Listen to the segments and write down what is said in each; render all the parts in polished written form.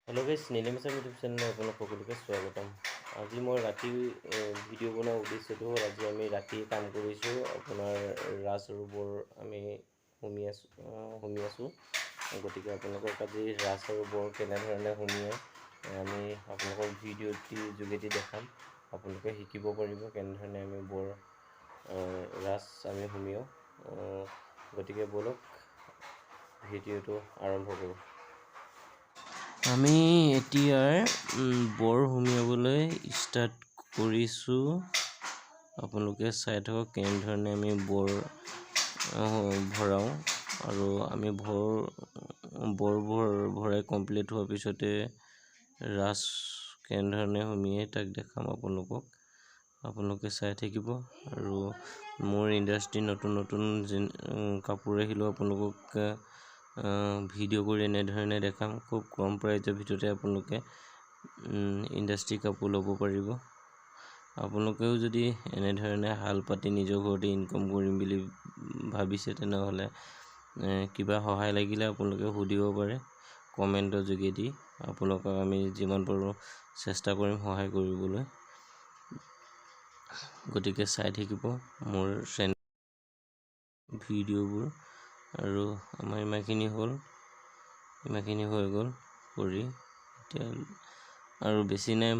Hello' guys, Nilim Assam YouTube চেনেলত আপোনালোক সকলোকে স্বাগতম। আজি মই ৰাতি ভিডিঅ' বনোৱাৰ উদ্দেশ্যটো হ'ল, আজি আমি ৰাতি কাম কৰিছোঁ। আপোনাৰ ৰাজ আৰু বৰ আমি সুমিয়াইছোঁ। গতিকে আপোনালোকক আজি ৰাজ আৰু বৰ কেনেধৰণে সুমিয়াই আমি আপোনালোকক ভিডিঅ'টিৰ যোগেদি দেখাম। আপোনালোকে শিকিব পাৰিব কেনেধৰণে আমি বৰ ৰাজ আমি সুমিয়াওঁ। গতিকে ব'লক, ভিডিঅ'টো আৰম্ভ কৰোঁ। আমি এতিয়া বৰ সুমিয়াবলৈ ষ্টাৰ্ট কৰিছোঁ। আপোনালোকে চাই থাকক কেনেধৰণে আমি বৰ ভৰাওঁ আৰু আমি বৰ ভৰাই কমপ্লিট হোৱাৰ পিছতে ৰাজ কেনেধৰণে সুমিয়াই তাক দেখাম আপোনালোকক। আপোনালোকে চাই থাকিব আৰু মোৰ ইণ্ডাষ্ট্ৰীৰ নতুন নতুন কাপোৰ আহিলেও আপোনালোকক ভিডিঅ' কৰি এনেধৰণে দেখাম। খুব কম প্ৰাইজৰ ভিতৰতে আপোনালোকে ইণ্ডাষ্ট্ৰী কাপোৰ ল'ব পাৰিব। আপোনালোকেও যদি এনেধৰণে শাল পাতি নিজৰ ঘৰতে ইনকম কৰিম বুলি ভাবিছে, তেনেহ'লে কিবা সহায় লাগিলে আপোনালোকে সুধিব পাৰে কমেণ্টৰ যোগেদি। আপোনালোকক আমি যিমান পাৰোঁ চেষ্টা কৰিম সহায় কৰিবলৈ। গতিকে চাই থাকিব মোৰ চেনেল ভিডিঅ'বোৰ। আৰু আমাৰ ইমানখিনি হ'ল, ইমানখিনি হৈ গ'ল কৰি। এতিয়া আৰু বেছি নাই,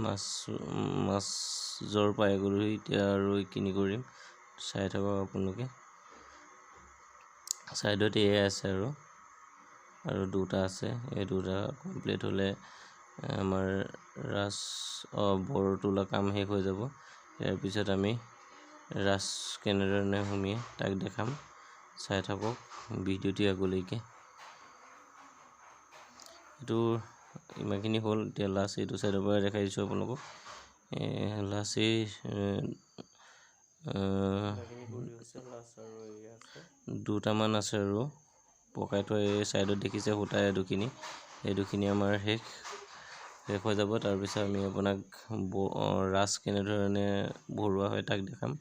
মাজৰ পাই গ'লোহি। এতিয়া আৰু এইখিনি কৰিম, চাই থাকক আপোনালোকে। ছাইডত এয়াই আছে আৰু দুটা আছে। এই দুটা কমপ্লিট হ'লে আমাৰ ৰাজ বৰ তোলা কাম শেষ হৈ যাব। ইয়াৰ পিছত আমি ৰাজ কেনেধৰণে সুমিয়াই তাক দেখাম। চাই থাকক ভিডিঅ'টি আগলৈকে। এইটো ইমানখিনি হ'ল। এতিয়া লাষ্ট এইটো ছাইডৰ পৰা দেখাই দিছোঁ আপোনালোকক। লাষ্ট এই দুটামান আছে আৰু পকাই থোৱা। এই ছাইডত দেখিছে সূতা এই দুখিনি, এই দুখিনি আমাৰ শেষ শেষ হৈ যাব। তাৰপিছত আমি আপোনাক ৰাজ কেনেধৰণে ভৰোৱা হয় তাক দেখাম।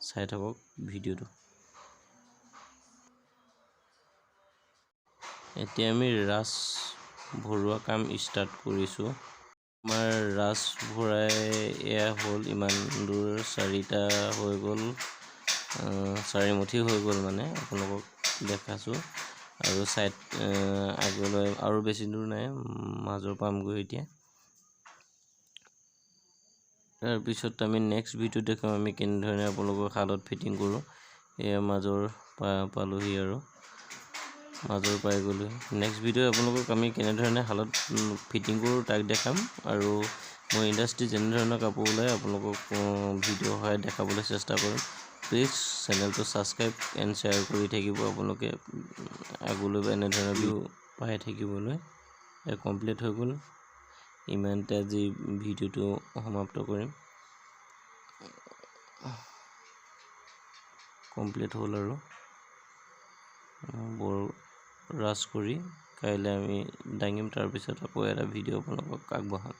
চাই থাকক ভিডিঅ'টো। এতিয়া আমি ৰাজ ভৰোৱা কাম ষ্টাৰ্ট কৰিছোঁ। আমাৰ ৰাজ ভৰাই এয়া হ'ল, ইমান দূৰ চাৰিটা হৈ গ'ল, চাৰিমুঠি হৈ গ'ল মানে আপোনালোকক দেখাইছোঁ। আৰু ছাইড আগলৈ আৰু বেছি দূৰ নাই, মাজৰ পামগৈ এতিয়া। তাৰপিছত আমি নেক্সট ভিডিঅ'ত দেখাম আমি কেনেধৰণে আপোনালোকৰ শালত ফিটিং কৰোঁ। এয়া মাজৰ পালোহি আৰু মাজৰ পাই গ'লোঁ। নেক্সট ভিডিঅ' আপোনালোকক আমি কেনেধৰণে শালত ফিটিং কৰোঁ তাক দেখাম আৰু মোৰ ইণ্ডাষ্ট্ৰী যেনেধৰণৰ কাপোৰ ওলায় আপোনালোকক ভিডিঅ' সহায়ত দেখাবলৈ চেষ্টা কৰিম। প্লিজ চেনেলটো ছাবস্ক্ৰাইব এণ্ড শ্বেয়াৰ কৰি থাকিব আপোনালোকে আগলৈ এনেধৰণৰ ভিডিঅ' পাই থাকিবলৈ। কমপ্লিট হৈ গ'ল। ইমানতে আজি ভিডিঅ'টো সমাপ্ত কৰিম। কমপ্লিট হ'ল আৰু বৰ ৰাজ কৰি কাইলৈ আমি দাঙিম। তাৰপিছত আকৌ এটা ভিডিঅ' আপোনালোকক আগবঢ়াম।